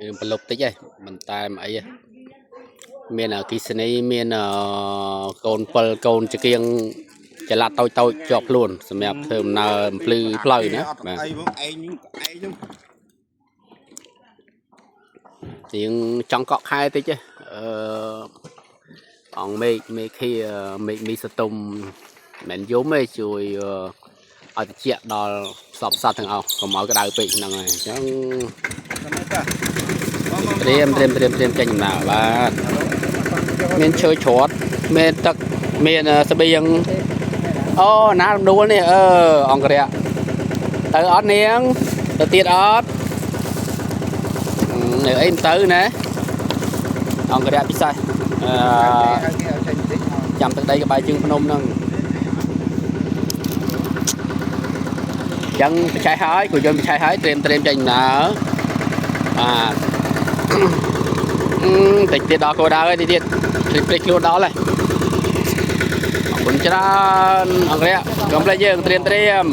យើងប្រឡប់តិចឯងមិនតែមិនអីទេមានអគិសនីមានអកូន7កូនចង្គៀងចល័តតូចតូចៗជាប់ខ្លួនសម្រាប់ធ្វើដំណើរអំភ្លឺផ្លូវណាបាទ អីបងឯងឯងហ្នឹង ជាងចង់កក់ខែតិចឯងអឺអង្គមេឃមេឃាមេឃមីសតុំមិនយំទេជួយឲ្យតិចដល់សពសត្វទាំងអស់កុំឲ្យក្តៅពេកហ្នឹងហើយអញ្ចឹង ត្រៀមត្រៀមត្រៀមត្រៀមចេញដំណើរបាទមានឈើច្រត់មានទឹកមានស្បៀងអូណារំដួលនេះអឺអង្គរៈទៅអត់នាងទៅទៀតអត់នៅអីមិនទៅណាអង្គរៈពិសេសអឺចាំទឹកដីក្បែរជើងភ្នំហ្នឹងចឹងបច្ចេកហើយគូយន្តបច្ចេកហើយត្រៀមត្រៀមចេញដំណើរបាទ អឺតិចទៀតដល់គោលដៅហើយតិចទៀតភ្លេចភ្លេចខ្លួនដល់ហើយអរគុណច្រើនអង្គរៈកុំភ្លេចយើងត្រៀមត្រៀម